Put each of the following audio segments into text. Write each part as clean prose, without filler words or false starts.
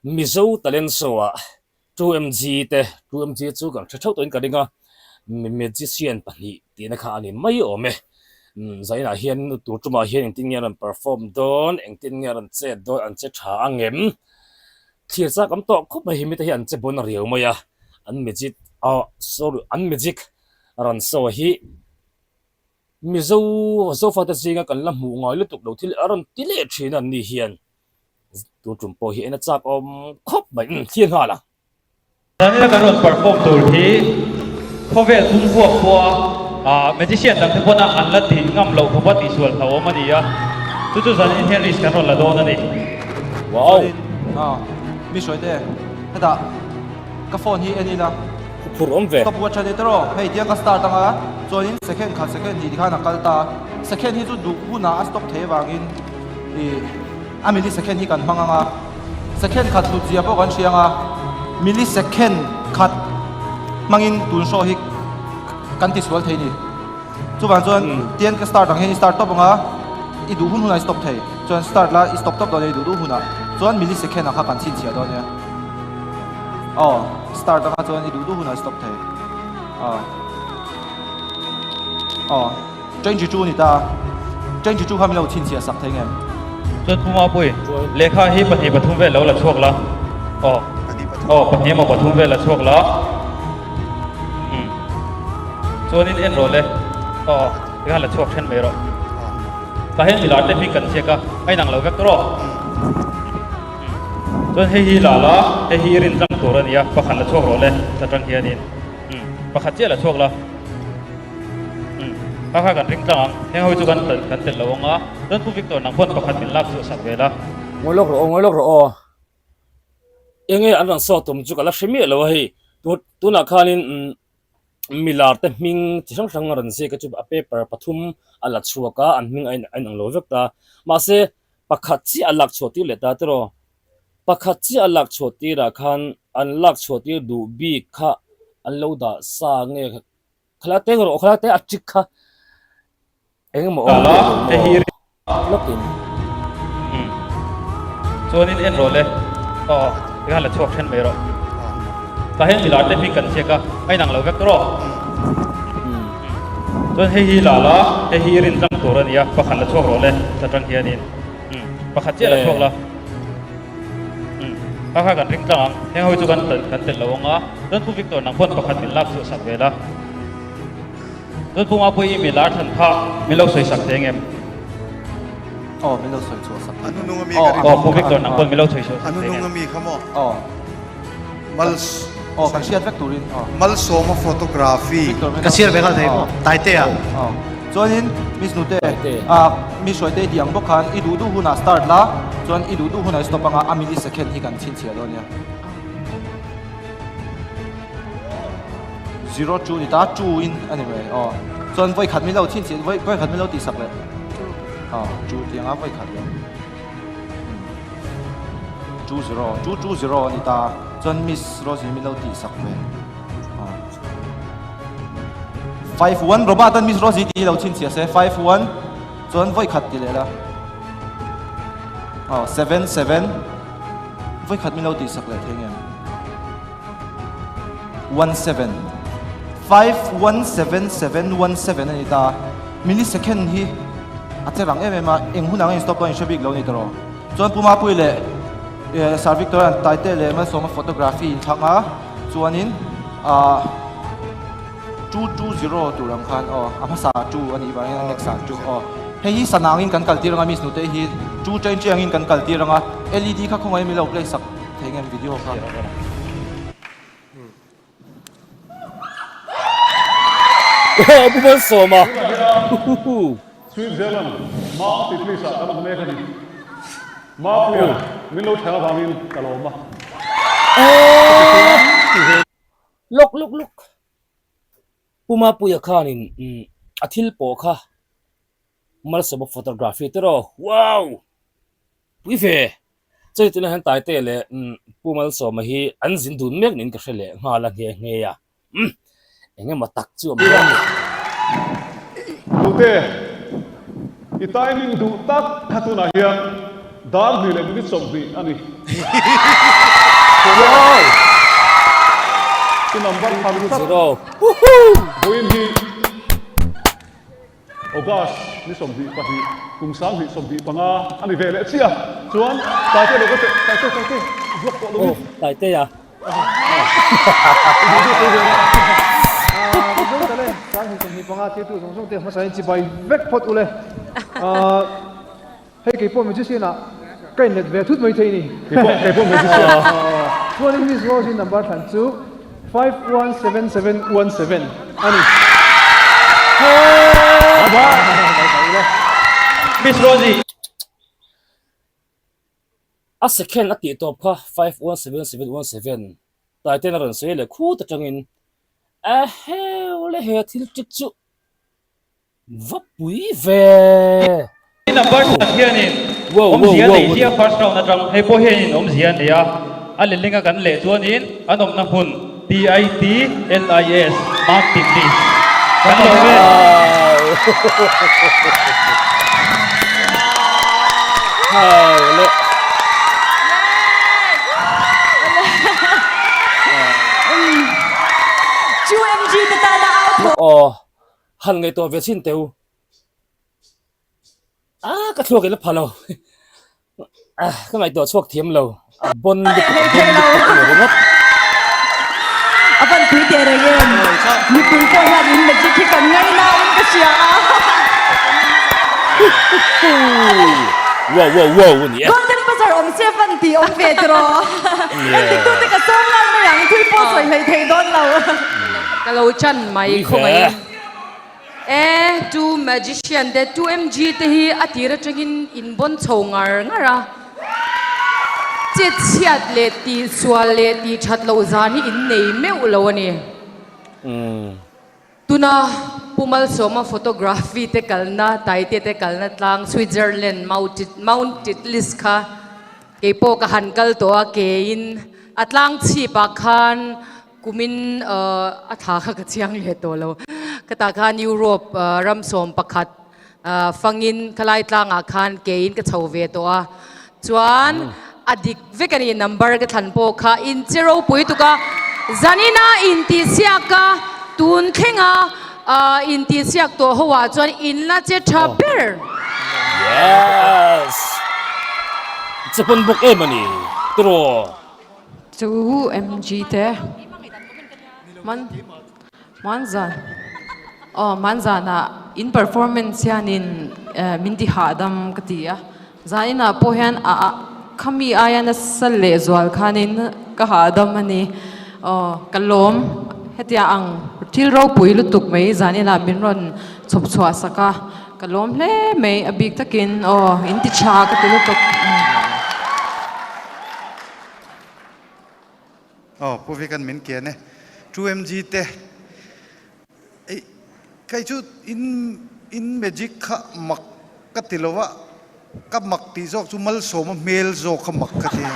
Mizo Talent Show ah 2MG te, 2MG chu kan hre theuh tawhin ka ring a, magician pahnih tihna kha a ni mai awm e. Zainah hian tur tumah hian engtin nge a rawn perform dawn, engtin nge a rawn chet dawn, an che tha ang em? Thlir chak awm tawh khawp mai hi mite hi an che bawn riau mai a, an magic ah sorry an magic rawn show hi Mizo Zofate zinga kan la hmuh ngai lutuk lo thil a rawn ti leh thin a ni hian tun tum pawh hi en a chak awm khawp mai umm thlir nghal ang. Zanina kan rawn perform tur hi khawvel pum huap pawha ah magician dang te pawna an la tih ngam loh khawpa tihsual hlauhawm a ni a, chu chu zanin hian risk kan rawn la dawn a ni. Wow! Chuanin ah mi hruai te hetah ka phone hi en ila. Phur awm ve. Stop watch a ni tawh hei tiang ka start anga chuanin second khat second hnih tikhan a kal ta second hi chu duh hunah a stop thei avangin ih a millisecond hi kan hmang anga second khat hlut zia pawh kan hria anga millisecond khat hmangin tun show hi kan ti sual thei ni chuvang chuan tiang ka start ang hian i start tawp anga i duh hun hunah i stop thei chuan start la i stop tawp dawn nia i duh duh hunah chuan millisecond ah kha kan chhinchhiah dawn nia. Aw start anga chuan i duh duh hunah stop thei aw aw 22 ni ta 22 kha min lo chhinchhiah sak thei ngem. Chuan Pu Mapui, lehkha hi pahnih pathum vel lo la chhuak la. Aw aw pahnih emaw pathum vel la chhuak la. Umm chuanin en rawh le. Aw tikhan la chhuak then mai rawh. Tah hian milar te hming kan ziak a, a inang lo vek rawh. Chuan hei hi la la, hei hi i rin tlang tur a nia, pakhat la chhuak rawh le, ta tang hianin umm pakhat chiah la chhuak la, umm kha kha kan ring tlang ang, heng ho chu kan kan tel lo ang a, chuan Pu Victor nang pawn pakhat min lak chhuah sak ve la. Ngawi lawk rawh aw, ngawi lawk rawh aw, enge an rawn saw tum chu ka la hre miah lo a hei, tunah khanin umm milar te hming chi hrang hrang a rawn ziak a chu a paper pathum a la chhuak a, an hming a inang lo vek ta, mahse Pakhat chiah a lak chhuah tir leh ta tiraw? Pakhat chiah a lak chhuah tirah khan an lak chhuah tir duh bik kha an lo dah sa nge khalai te rawh khalai te a trick kha eng emaw awm leh lo maw lawkin. Umm chuanin en rawh le aw tikhan la chhuak then mai rawh tah hian milar te hming kan ziak a a inang lo vek rawh Chuan hei hi la la, hei hi i rin tlang tur a nia, pakhat la chhuak rawh le, ta tang hianin umm pakhat chiah la chhuak la, umm kha kha kan ring tlang ang, heng ho chu kan kan tel lo ang a, chuan Pu Victor nang pawn pakhat min lak chhuah sak ve la, chuan Pu Mapui i mi lar than kha min lo sawi sak thei ang em? Aw min lo sawi chhuah sak thei ang. Aw Pu Victor nang pawn min lo sawi chhuah sak thei ang em? A nunung ami kha maw? Aw. Mals Aw kan hriat vek turin aw. Malsawma photography. Ka chhiar ve nghal thei maw? Taitea. Aw. Chuanin Miss Nute ah Miss Hruaite i tih ang bawk khan i duh duh hunah start la chuan i duh duh hunah i stop anga a millisecond hi kan chhinchhiah dawn nia. Zero two ni ta two in a ni mai aw. Chuan vawi khat min lo chhinchhiah vawi khat min lo tihsak leh. Aw two tih anga vawi khat leh. 2 0 2 2 0 a ni ta chuan miss Rosie min lo tih sak ve 5 1 Robert an miss Rosie tih hi lo chhinchhiah se 5 1 chuan vawi khat ti leh la oh 7 7 vawi khat min lo tih sak leh thei ngem 1 7 5 1 7 7 1 7 a ni ta millisecond hi a che rang em em a eng hunah nge stop dawn in hre bik lo ni tawh chuan Pu Mapui leh Sir Victor an Taite leh Malsawma photography in thlang a chuanin ah 2 2 0 tur ang khan aw a hmasa 2 a nih vangin a next ah 2 aw hei hi sana angin kan kal tir anga miss nute hi 2 train train angin kan kal tir anga LED kha khawngaih in min lo play sak thei ngem video kha. Pu Malsawma. Switzerland Mount Titlis ah kan awm mek a ni. Mapuia min lo thleng avangin ka lawm a. Lawk lawk lawk. Pu Mapuia khanin a thil pawh kha Malsawma photography te rawh. Wow! Pui ve! Chei tunah hian Taite leh Pu Malsawma hi an zin dun mek niin ka hre leh nghal a nghe nghe a. Umm! Eng emaw tak chu awm dawn ni. Nute, i timing duh tak kha tunah hian dar hnih leh minute 20 a ni. number thlan tlat. Vawiin hi August ni 22 kum 2025 a ni ve leh chiah a. Chuan Taite lo ka teh Taite Taite vlog pawh lo in. Taite a. Mizo talent 2025 thiltu zawng zawng te hmasa in chibai vek phawt ule. Hei kei pawh magician ah ka inlet ve thut mai thei ni. Kei pawh kei pawh magician. Chuanin Miss Rose-i number thlan chu 517717 a ni. Bye bye. Miss Rosie. A second a tih tawp kha 517717 Taiten a rawn sawi leh khut atangin Eheu le he thil trick chu Va pui ve! I number that hianin awmzia nei hi a first round atang hei pawh hianin awmzia a nei a, a letlinga kan leh chuanin an awmna hmun TITLIS Mount Titlis kan lo ve. Aw. Han ngaihtuah ve chin teu. A ka thluak in a pha lo. Ka ngaihtuah chhuak thiam lo. A bon lutuk a bon lutuk a ni ringawt. A van pui teh reng em. Mipui pawh hian in magic hi kan ngaina in ka hria a. Wow wow wow a ni e. Golden buzzer awm se van tih awm ve tiraw. Endik tute ka sawm ngal mai ang thui pawh sawi hleih theih dawn lo. Ka lo chan mai khawngaihin. E two magician te two MG te hi a tir atangin in bawn chho ngar ngar a. Chet chhiat leh tih sual leh tih that loh zan hi in nei meuh lo a ni. Tuna Pu Malsawma photography te kalna Taite te kalna tlang Switzerland Mount Titlis kha keipawh ka han kal tawh a keiin a tlang chhipah khan Kumin a thla kha ka chiang leh tawh lo. Ka tah khan Europe ram 11 fangin khalai tlangah khan keiin ka chho ve tawh a. Chuan a dik vek a ni number ka thlan pawh kha in che ropui tuk a. Zanina intihsiak a tun thlenga intihsiak tawh ho ah chuan in la che tha ber. Yes! Che pawn bawk em a ni tiraw? Chu MG te man manzan aw manzanah in performance hianin min ti hahdam ka ti a zaninah pawh hian a a khami aia nasa lehzual khanin ka hahdam a ni aw ka lawm hetia ang thil ropui lutuk mai zaninah min rawn chhawp chhuah sak a ka lawm hle mai a bik takin aw in ti tha ka ti lutuk. Aw Pu Vikan min kian e. 2MG te ei kei chu in in magic kha mak ka ti lo a, ka mak tih zawk chu Malsawma hmel zawk kha mak ka ti a.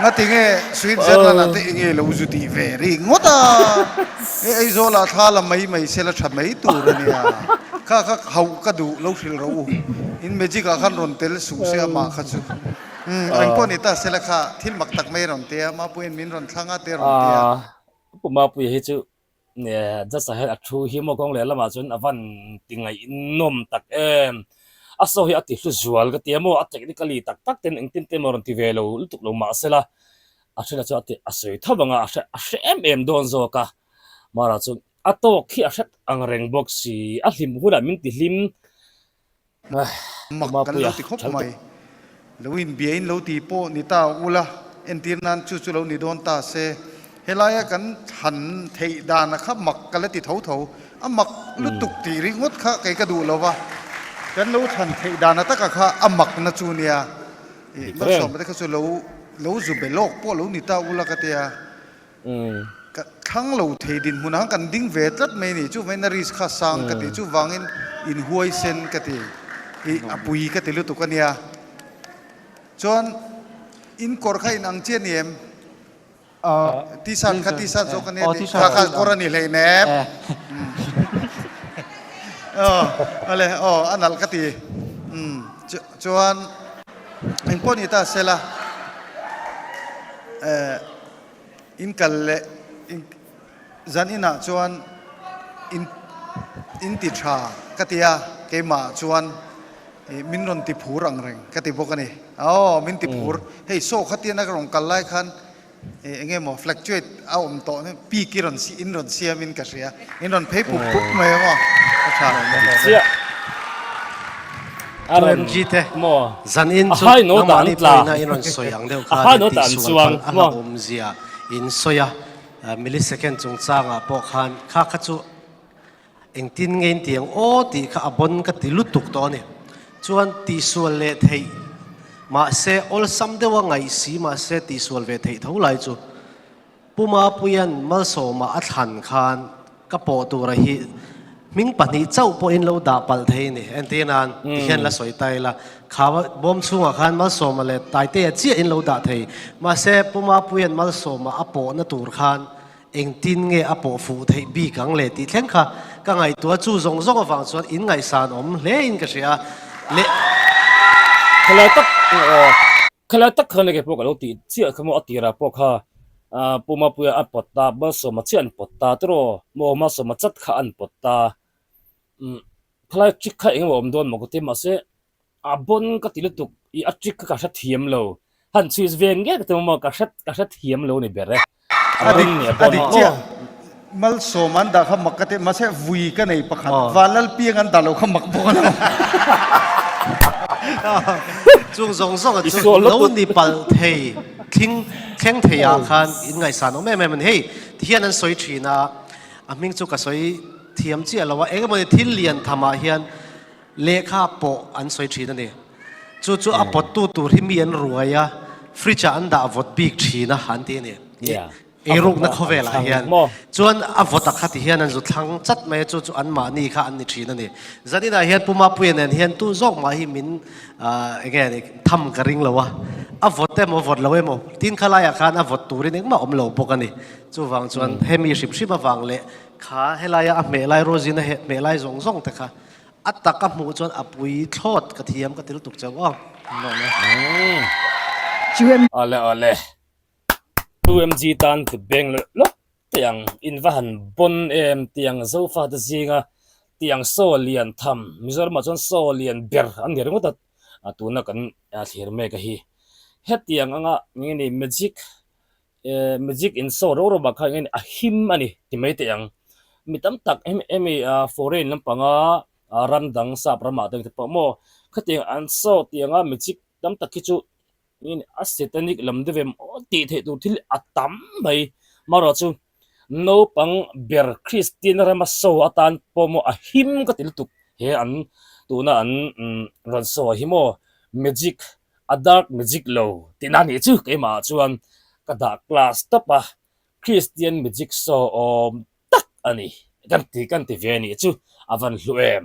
Ngatinge Switzerland ah te enge lo zu tih ve ringawt a, e Aizawl ah thla la mai mai se la tha mai tur a nia. Kha kha hauh ka duh lo hrilh rawh u. In magic ah khan rawn tel suh se amah kha chu. Umm eng pawh ni ta sela kha thil mak tak mai rawn ti a, Mapuiin min rawn thlang a te rawn ti a. Pu Mapuia hi chu just a hian a thu hi maw kawng leh lamah chuan a van ti ngaihnawm tak em. A saw hi a ti hlu zual ka ti a maw, a technically tak tak ten engtin te emaw rawn ti ve lo lutuk lo mahsela a hrela chu a ti a sawi tho ang a, a hre a hre em em dawn zawk a. Mara chuan a tawk hi a hret ang reng bawk si, a hlim hunah min ti hlim. Mak kan lo ti khawp mai. Lo inbiain lo ti pawh ni ta ula, entir nan chu chu lo ni dawn ta se. Helaia kan thlan theih dana kha mak ka la ti tho tho. A mak lutuk tih ringawt kha kei ka duh lo va. Kan lo thlan theih dana taka kha a makna chu nia. Ih, Malsawma te kha chu lo lo zu be lawk pawh lo ni ta ula ka tia. Ka thlang lo thei dinhmun ang kan ding ve tlat mai ni chuvangin a risk kha sang ka ti chuvangin in huaisen ka ti ih a pui ka ti lutuk a nia chuan in kawr kha in ang chiah ni em t-shirt kha t-shirt zawk a nia tih kha kha kawr a ni hleinem aw awle aw a nalh ka ti chuan engpawh ni ta sela eh. In kal leh in zan inah chuan in in ti tha ka ti a, keimah chuan ih min rawn ti phur ang reng ka ti bawk a ni. Aw min ti phur, hei saw khatiana ka rawn kal lai khan ih eng nge maw fluctuate a awm tawh peak i rawn in rawn siam in ka hria, in rawn phei pup pup mai a maw ka tha. Chiah. A rawn 2MG te maw zan in a chu hai no dan nangmahni tla pawhin a in rawn sawi ang deuh a khan hai in no dan tihsual chuang palh a maw. hlauhawm zia in sawi a, millisecond chungchangah pawh khan kha kha chu engtin nge in ti ang aw tih kha a bawn ka ti lutuk tawh a ni. Chuan tihsual leh theih mahse awlsam deuha ngaih si mahse tihsual ve theih tho lai chu Pu Mapuia'n Malsawma a thlan khan ka pawh tura hi hming pahnih chauh pawhin lo dah palh thei a ni. Entir nan tihian la sawi ta ila, kha bawm chhungah khan Malsawma leh Taitea chiahin lo dah thei. Mahse, Pu Mapuia'n Malsawma a pawhna tur khan engtin nge a pawh fuh theih bik ang le tih thleng kha ka ngaihtuah chu zawng zawng avang chuan in ngaihsan awm hlein ka hria le. Khalai tak aw. Khalai tak khan enge pawh ka lo tih chiah kha maw a tirah pawh kha Pu Mapuia a pawt ta, Malsawma chiah an pawt ta tiraw maw Malsawma chat kha an pawt ta umm khalai trick kha engemaw awm dawn maw ka ti mahse a bawn ka ti lutuk ih a trick kha ka hrethiam lo han chhuih ve ngei ka ti maw ka hre ka hrethiam lo ni ber e. A dik a dik chiah. Malsawm an dah kha mak ka ti mahse vui ka nei pakhat Vanlalpiang an dah lo kha mak bawk a lo. Chung zawng zawng a chu lo ni palh thei thling thleng thei ah khan in ngaihsan awm em em a ni. Hei ti hian an sawi thin a, a hming chu ka sawi thiam chiah lo a, eng emawni thil lian tham ah hian Lehkha pawh an sawi thin a ni. Chu chu a pawttu tur hi mi an ruai a, fridge ah an dah vawt bik thin a an ti a ni. Eirukna khawvelah hian chuan a vawt a kha ti hian an zu thlang chat mai a, chu chu anmahni kha an ni thin a ni. Zaninah hian Pu Mapuia nen hian tu zawk mah hi min eng nge ni tham ka ring lo a, a vawt emaw vawt lo emaw tin kha laiah khan a vawt turin engmah awm lo bawk a ni. Chuvang chuan hemi hrim hrim avang leh kha helaia a hmeh lai Rosie-in a hmeh lai zawng zawng te kha A tak a hmuh chuan a pui thlawt ka thiam ka ti lutuk chauh aw. Awle awle. UMG tan kut beng lawih lawk teh ang in va han bawn em tiang Zofa te zinga tiang saw lian tham Mizoram ah chuan saw lian ber an ni ringawt a tuna kan thlir mek a hi. Hetiang anga nge ni magic Eh magic in show ro ro bak kha eng a him a ni ti mai teh ang. Mi tam tak hemi foreign lampanga ram dang sap ramah te pawh maw khatiang an show tianga magic tam tak hi chu a satanic lam deuh em aw tih theih tur thil a tam mai. Marawh chu naupang ber Kristian rama show atan pawh maw a him ka ti lutuk he an tuna an rawn show ah hi maw magic A dark magic lo tihna nih chu keimah ah chuan ka dah class tawp a, Christian magic show awm tak a ni kan ti kan ti ve nih chu a van hlu em.